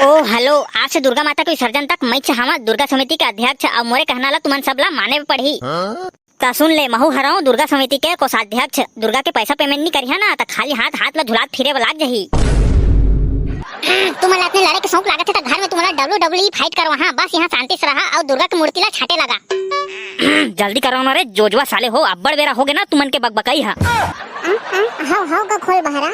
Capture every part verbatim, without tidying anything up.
ओ हेलो, आज से दुर्गा माता के विसर्जन तक मैं हवा दुर्गा समिति के अध्यक्ष, अउ मोरे कहना ला तुमन सब ला माने पड़ही। त सुन ले, महू हरव दुर्गा समिति के कोषाध्यक्ष। दुर्गा के पैसा पेमेंट नहीं करिहा ना, त खाली हाथ हाथ ला झुलात फिरे बर लाग जही। तुमन ला अतने लड़े के शौक लागत हे, त घर में तुमन ला डब्ल्यू डब्ल्यू ई फाइट करवाहा। बस यहाँ शांति से रहा अउ दुर्गा के मूर्ति ला छाटे लगा। जल्दी करो ना रे जोजवा साले हो, अब्बड़ बेरा हो गे ना तुमन के बकबकई हा। आ, आ, हव, हव गा खोल बहरा।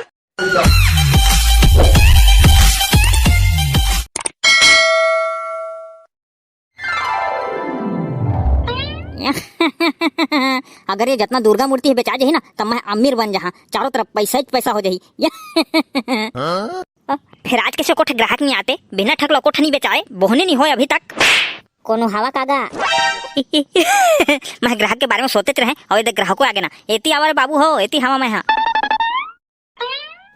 अगर ये जतना दुर्गा मूर्ति हे बेचा जही ना, तब मैं अमीर बन जहा, चारों तरफ पैसा ही पैसा हो जही। फेर आज कइसे एको ठे ग्राहक नहीं आते, बिना ठकलो एको ठे नहीं बेचाए, बोहनी नहीं होए अभी तक। कोनो हवा कागा? मैं ग्राहक के बारे में सोचत रहे, अउ ये देख ग्राहको आगे ना। एती आवा रे बाबू हो, एती हवा मैं हा।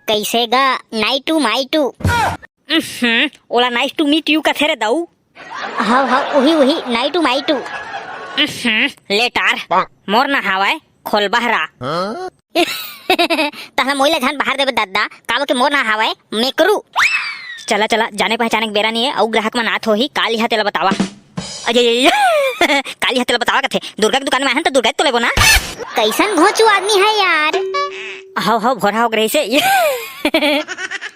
कइसे गा? नाई टू माई टू। उहुं, ओला nice to meet you कथे रे दाऊ। हव, हव, उही, उही, नाई टू माई टू। उहुं, लेटार, मोर ना हावय, खोल बहरा। तहला मोइला झन बाहर देबे दद्दा, काबर के मोर ना हावय, मेकरू। चला, चला, जाने पहचाने के बेरा नहीं है, अउ ग्राहक मन आत होही, काल यहाँ तेला बतावा। अरे, काली हत्या ल बतावा कथे, दुर्गा के दुकान में आहन त दुर्गा तो लेबो ना। कइसन घोचू आदमी है यार। हव, हव, भोरा हो गए से।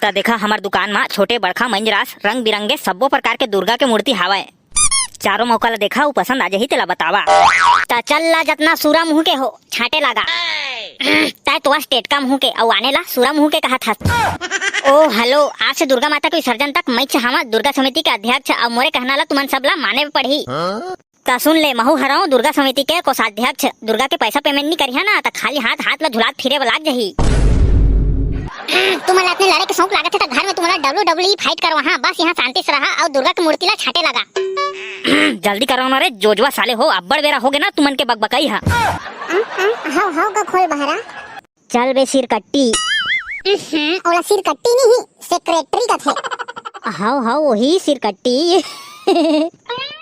त देखा, हमर दुकान मा छोटे, बड़खा, मंजरास, रंग बिरंगे सब्बो प्रकार के दुर्गा के मूर्ति हावय। चारों मौका ला देखा, उ पसंद आ जाही, तेला बतावा। त चल ला, जतना सूरा मुंह के हो, छांटे लागा। तय तो बस टेटका मुंह के, अउ आने ला सूरा मुंह के कहत हस। ओ हेलो, आज से दुर्गा माता के विसर्जन तक मैं हवा दुर्गा समिति के अध्यक्ष, अउ मोरे कहना ला तुमन सब ला माने पड़ही। त सुन ले, महू हरव दुर्गा समिति के कोषाध्यक्ष। दुर्गा के पैसा पेमेंट नहीं करिहा ना, त खाली हाथ हाथ ला झुलात फिरे बर लाग जही। तुमन ला अतने लड़े के शौक लागत हे, त घर में तुमन ला डब्ल्यू डब्ल्यू ई फाइट करवाहा। बस यहाँ शांति से रहा अउ दुर्गा के मूर्ति ला छांटे लगा। जल्दी करो ना रे जोजवा साले हो, अब्बड़ बेरा हो गे ना तुमन के बकबकई हा। आ, आ, हव, हव गा खोल बहरा। चल बे सिरकट्टी। उहुं, ओला सिरकट्टी नहीं, सेक्रेटरी कथे। हव, हव, वही सिरकट्टी।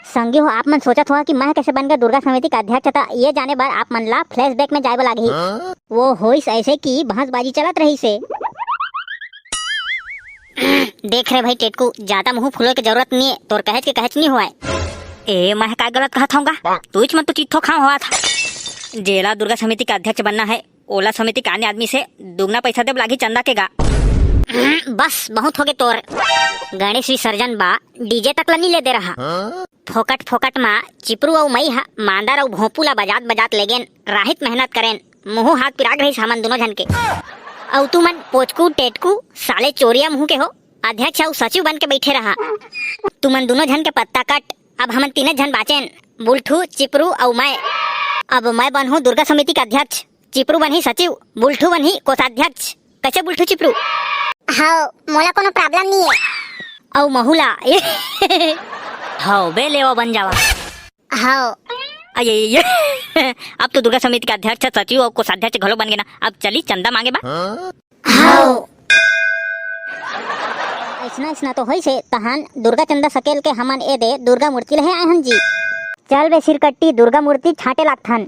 संगी हो, आप मन सोचत हो कि मैं कैसे बन गया दुर्गा समिति का अध्यक्ष, त ये जाने बर आप मन ला flashback में जाए बर लागही। हाँ? वो होइस ऐसे कि भैंसबाजी चलत रहिसे। देख रे भाई टेटकू, ज्यादा मुंह फुलोय के जरूरत नहीं है, तोर कहेच के कहेच नहीं होवय। ए, मैं काय गलत कहत हूँ गा? तूच मन तो चित्थो खाम होवत हा। जेला दुर्गा समिति का अध्यक्ष बनना है, ओला समिति के आने आदमी से दुगना पैसा देब लागही चंदा के गा। बस, बहुत होगे तोर। गणेश विसर्जन बा, डीजे तक ला नी ले दे रहा। फोकट फोकट मा चिपरू अउ मई हा मांदर अउ भोंपू ला बजात बजात लेगेन, राहित मेहनत करेन, मुंहू हाथ पिराग रहिस हमन दुनों झन के। अउ तुमन पोचकू टेटकू साले चोरिया मुंह के हो, अध्यक्ष अउ सचिव बन के बैठे रहा। तुमन दुनों झन के पत्ता कट, अब हमन तीने झन बाचेन, बुल्ठू, चिपरू अउ मैं। अब मैं बनहूं दुर्गा समिति के अध्यक्ष, चिपरू बनही सचिव, बुल्ठू बनही कोषाध्यक्ष। कैसे बुल्ठू चिपरू? हव, मोला कोनो problem नहीं है। अउ महू ला? हव बे, लेवा बन जावा। हव। अये, ये। अब तो दुर्गा समिति के अध्यक्ष, सचिव अउ कोषाध्यक्ष घलो बन गे ना। अब चली चंदा मांगे बा। हव। अइसना, अइसना तो होइसे, तहान दुर्गा चंदा सकेल के हमन ए दे दुर्गा मूर्ति लेहे आए हन जी। चल बे सिरकट्टी, दुर्गा मूर्ति छांटे लागथन।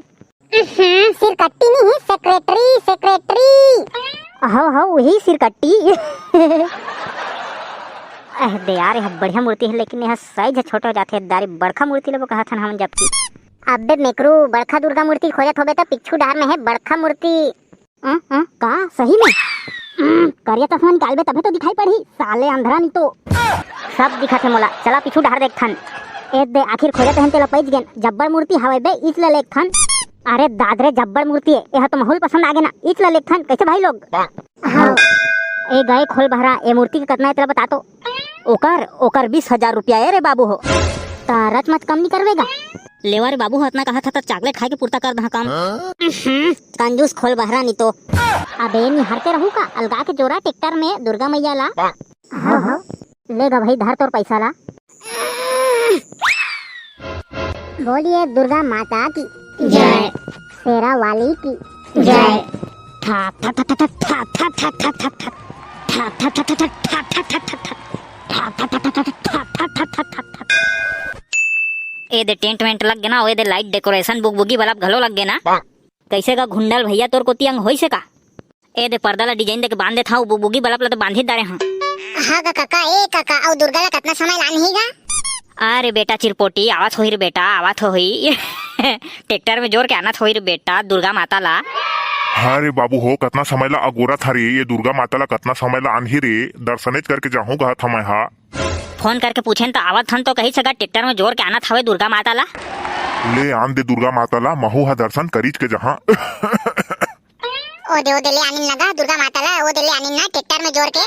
हम्म, सिरकट्टी नहीं, सेक्रेटरी, सेक्रेटरी। हव, हव, वही सिरकट्टी। अह, दे यार, यह बढ़िया मूर्ति है, लेकिन यह size छोटा हो जाथे। दारी बड़खा मूर्ति लेबो कहत हन हमन जबकि। अबे मेकरू, बड़खा दुर्गा मूर्ति खोजत होबे त पिछू डहर में है बड़खा मूर्ति। अं, अं, का? सही में? अं, करिया चश्मा निकालबे तभे तो दिखाई पड़ही, साले अंधरा नहीं तो। सब दिखत हे मोला, चला पीछू डहर देखथन। ए दे, आखिर खोजत रहेन तेला पइच गेन। जब्बर मूर्ति हवय बे, इच ल लेगथन। अरे दाद रे, जब्बर मूर्ति हे, एहा तो महूल पसंद आगे ना, इच ल लेगथन। कैसे भाई लोग? हाँ। ए गए खोल बहरा, ए मूर्ति के कतना हे तेला बता तो। ओकर, ओकर बीस हजार रुपया ए रे बाबू हो। त रच मच कम नहीं करबे गा? लेवा रे बाबू हो, अतना कहा था त chocolate खाए के पुरता कर दहा काम। हम्म, कंजूस खोल बहरा नहीं तो। अबे निहारते रहू का, अलगा के जोरा ट्रैक्टर में दुर्गा मैया ला। हाँ, हाँ। ले गा भाई, धर तोर पैसा ला। बोलिए दुर्गा माता की जय। शेरा वाली की जय। ठा, ठा, ठा। ए दे टेंट वेंट लग गे ना, ओ ए दे लाइट डेकोरेशन, बुगबुगी बल्ब घलो लग गे ना। कैसे गा घुंडल भैया, तोर कोती अंग होइसे का? ए दे पर्दा ला डिजाइन देके बांध देत हंव, बुगबुगी बल्ब ला तो बांध ही डारे हंव। हाँ गा कका, ए कका, अउ दुर्गा ला कतना समय लान ही गा? अरे बेटा चिरपोटी, आवत होही रे बेटा, आवत होही। ट्रैक्टर में जोर के आनत होही रे बेटा, दुर्गा माता ला। हाँ रे बाबू हो, कतना समय ला अगोरत हरे, ये दुर्गा माता ला कतना समय ला आनही रे, दर्शनेच करके जाहूं कहत हंव मैं हा। फोन करके पूछेन त आवत हन तो कही सगा ट्रैक्टर में जोर के आनत हवे दुर्गा माता ला। ले आन दे दुर्गा माता ला, महू हा दर्शन करीच के जहां। ओ दे, ओ दे ले आनिन लगा दुर्गा माता ला, ओ दे ले आनिन ना ट्रैक्टर में जोर के।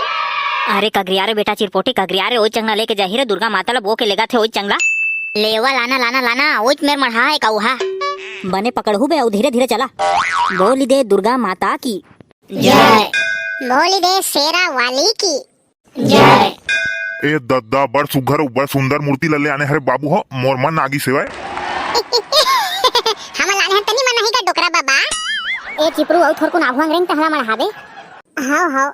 अरे कगरिया रे बेटा चिरपोटी कगरिया रे, ओई चंगला लेके जाही रे दुर्गा माता ला, बो के लेगा थे ओई चंगला। लेवा लाना, लाना, लाना, ओई मेर मढ़ा है कौहा। बने पकड़हू बे, अउ धीरे धीरे चला। बोली दे दुर्गा माता की। जय। बोली दे शेरा वाली की। जय। ए दद्दा, बड़ सुग्घर अउ बड़ सुंदर मूर्ति ल ले आने हरे बाबू हो, मोर मन आगी सेवय। हमन लाने हन तनी मन नहीं का डोकरा बाबा। ए चिपरू, अउ थोरकुन आघू अंगरेंग त हमला मढ़ाबे। हव, हव।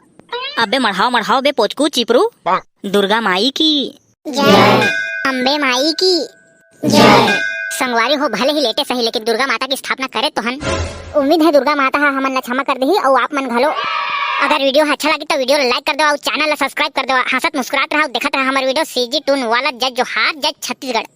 अबे मढ़ाव, मढ़ाव बे पोचकू चिपरू। दुर्गा माई की। जय। अम्बे माई की। जय। संगवारी हो, भले ही लेटे सही, लेकिन दुर्गा माता की स्थापना करे तो हन। उम्मीद है दुर्गा माता हा हमन ला क्षमा कर देही, अउ आप मन घलो। अगर वीडियो हा अच्छा लगी तो वीडियो ला like कर दो, अउ चैनल ला subscribe कर दो। हंसत मुस्कुरात रहो, देखत रहो हमर वीडियो। सीजी टून वाला, जय जोहार, जय छत्तीसगढ़।